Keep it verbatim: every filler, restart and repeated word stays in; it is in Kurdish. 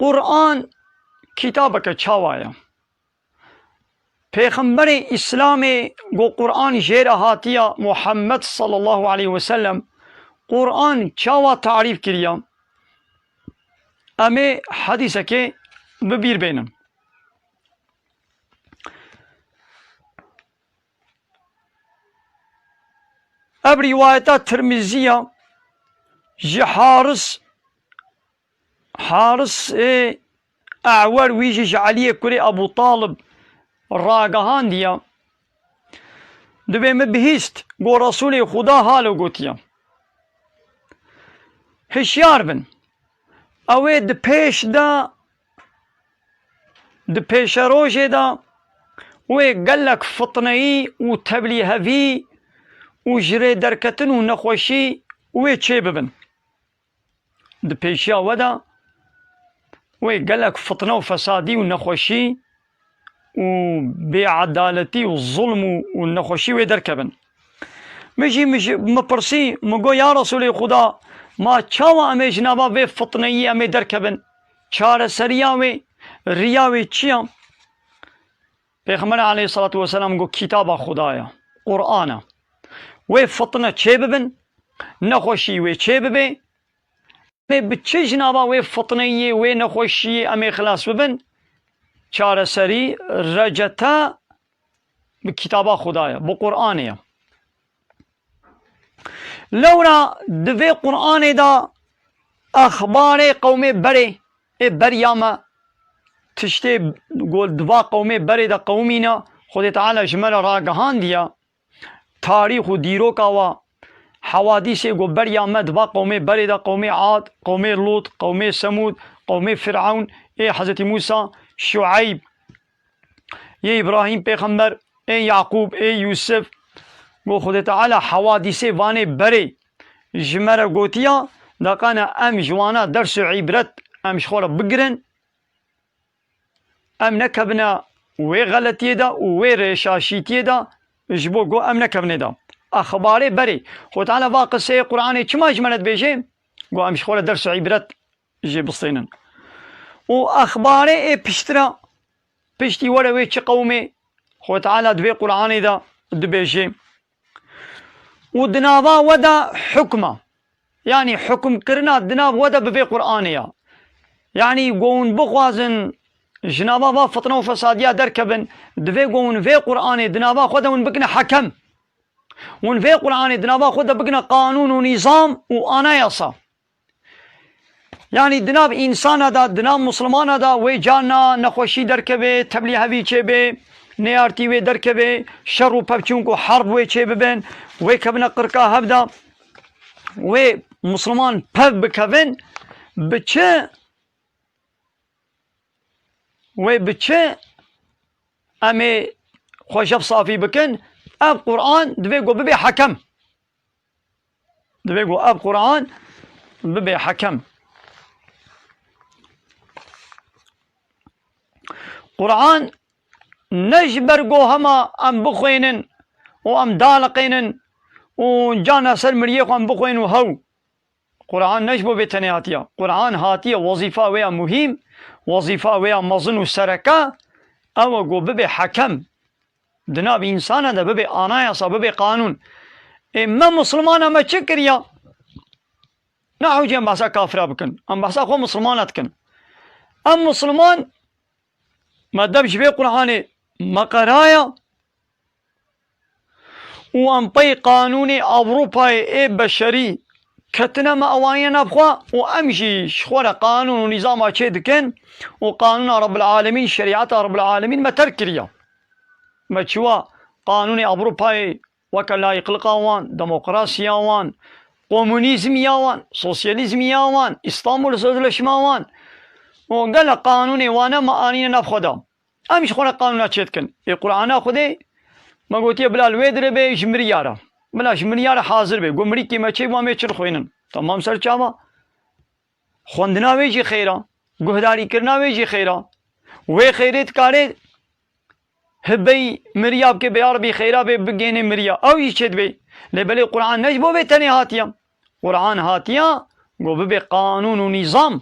Quran kitabeke çawa ye? Pêxemberê Îslamê ku Quran jê re hatiye, Muhammed sallallahu aleyhi ve sellem, Quran çawa tarîf kiriye? Em ê hedîsekê bi bîr bênin. Ev rîwayeta Tirmizî ya ji Haris, Haris ê E'wer, wî jî ji Eliyê kurê Ebû Talib ragihandiye. Dibê min bihîst, got, Resûlê Xuda halo gotiye. Hişyar bin. Ew ê di pêş de, di pêşerojê de wê gelek fitneyî û teblîhevî û ji rê derketin û nexweşî wê çê bibin. Di pêşiya we de wê gelek fitne û fesadî û nexweşî û bêedaletî û zulm û, û nexweşî wê derkevin. Min jî, min jî, min pirsî, min got, ya Resûlê Xuda, ma çawa em ê ji nava vê fitneyî em ê derkevin? Çareseriya wê, riya wê çi ye? Pêxember aleyhissalatu vesselam got, kitaba Xuda ye, Quran e. Wê fitne çê bibin, nexweşî wê çê bibe, Em ê bi çi ji nava wê fitneyê, wê nexweşiyê em ê xilas bibin? Çareserî, recete bi kitaba Xuda ye, bi Qur'anê ye. Lewra di vê Qur'anê de exbarê qewmê berê, ê beriya me, tiştê ku di va qewmê berê de qewimîne, Xwedê Teala ji me re ragihandiye. Tarîx û dîroka wa, hewadîsê ku beriya me di va qewmê berê de, qewmê Ad, qewmê Lût, qewmê Semûd, qewmê Firawn, ê Hezretî Mûsa, Şueyb, yê Îbrahîm pêxember, ê Yaqûb, ê Yûsif, ku Xwedê Teala hewadîsê vanê berê ji me re gotiya, deqane em ji wana ders û îbret em ji xwe re bigirin. Em nekevine wê xeletiyê de û wê rêşaşîtiyê de, ji bo ku em nekevine de. Exbarê berê. Xwedê Teala va qiseyê Qur'anê çima ji me re dibêje? Ku em ji xwe re ders û îbret jê bistênin. Û exbarê ê piştre, piştî were wê çi qewmê, Xwedê Teala di vê Qur'anê de dibêje. Û di nava we de hukma. Yanî hukmkirina di nav we de bi vê Qur'anê ya. Yanî ku hûn bixwazin ji nava va fitne û fesadiya derkevin, divê ku hûn vê Qur'anê di nava xwe de hûn bikine hekem. Hûn vê Qur'anê di nava xwe de bikine qanûn û nîzam û anayasa. Yanî di nav însana de, di nav Muslimana de wê carna nexweşî derkeve, teblî hevî çêbe, neyartî wê derkeve, şer û pevçûn ku herb wê çêbibin, wê kevine qirka hev de, wê Musliman pev bikevin, bi çi, wê bi çi em ê xwe jev safî bikin? Ev Qur'an divê ku bibe hekem. Divê ku ev Qur'an bibe hekem. Qur'an ne ji ber ku hema em bixwênin û em daliqênin û carna ser miriyê xwe em bixwên û hew. Qur'an ne ji bo vê tenê hatiye. Qur'an hatiye, wezîfa wê ya muhîm, wezîfa wê ya mezin û sereke, ew e ku bibe hekem. Di nav însana de bibe anayasa, bibe qanûn. Ê me Muslimana me çi kiriya? Ne hewce em behsa kafira bikin. Em behsa xwe Muslimana dikin. Em Musliman, me dev ji vê Qur'anê me qeraya û em pey qanûnê Ewropayê ê beşerî ketine me ewaniye nav xwe û em jî ji xwe re qanûn û nîzama çê dikin û qanûna Rebbil Alemîn, şerîeta Rebbil Alemîn me terk kiriya. Me çiwa qanûnê Ewropayê weke layîqlika wan, demokrasiya wan, komunîzmiya wan, sosyalîzmiya wan, Îstanbul Sözleşma wan û gelek qanûnê wane me anîne nav xwe de. Em ji xwe re qanûna çê dikin. Ê Qur'ana Xwedê me gotiye bila li wê dire be ji miriyara. Bila ji miriyara hazir be. Ku mirîkê me çê bû em ê çi dixwînin. Temam ser çava. Xwendina wê jî xêr e. Guhdarîkirina wê jî xêr e. Wê xêrê dikare hibeyî miriya bike, bê ya Rebî xêra bê bigênê miriya. Ew jî çê dibe. Lê belê Qur'an ne ji bo vê tenê hatiye. Qur'an hatiye ku bibe qanûn û nîzam.